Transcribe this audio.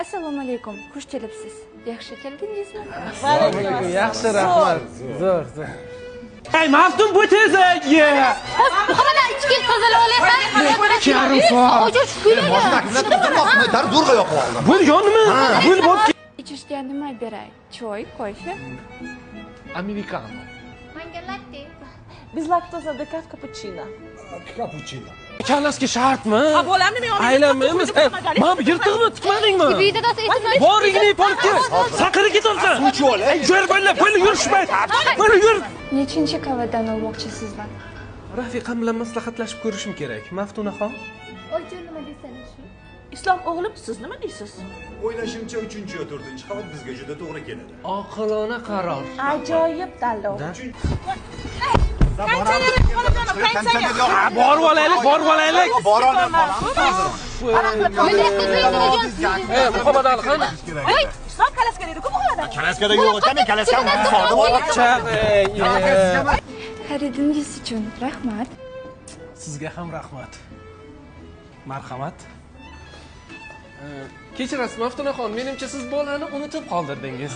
Assalomu alaykum, xush kelibsiz. Yaxshi keldingizmi? Yaxshi, rahmat. Zo'r, zo'r. Ey, Maftun, bu tezak! Muhammad, ichki tozalab olyapman. Yarim soat. Och, kuylagan. Dar zo'rg'a yoqib oldim. Bu yonmi? Bu bo'lib Ichishga nima beray? Choy, kofe? Amerikano. Menga latte. Без лактоза, декаф, капучино. Kapuchino. Kalaska shartmi? Ha, bo'lamni men olib Aylanmaymiz. Mana bu yirtiqmi? Tikmadingmi? Uyda do'st esimdan Boringni ip olib kel. Saqiri ketyapsan. Yur, bola, bola, yurishmay. Bola, yur. Nechinchi qavatdan olmoqchisizlar? Rafiqam bilan maslahatlashib ko'rishim kerak. Maftunaxon. Oyjon, nima desana shu? Islom o'g'lim, siz nima deysiz? O'ylashimcha, 3 yo 4 qavat bizga juda to'g'ri keladi. Oqilona qaror. Ajoyib tanlov. Ha, borib olaylik, borib olaylik. Ey, Muhammad Ali qani? Islom kalaska deydi-ku Muhammad. Kalaskada yo'q ekan, men kalaskani soldim. Chaq. Xaridingiz uchun rahmat. Sizga ham rahmat. Marhamat. Kechirasiz, Maftunaxon, menimcha siz bolani unutib qoldirdingiz.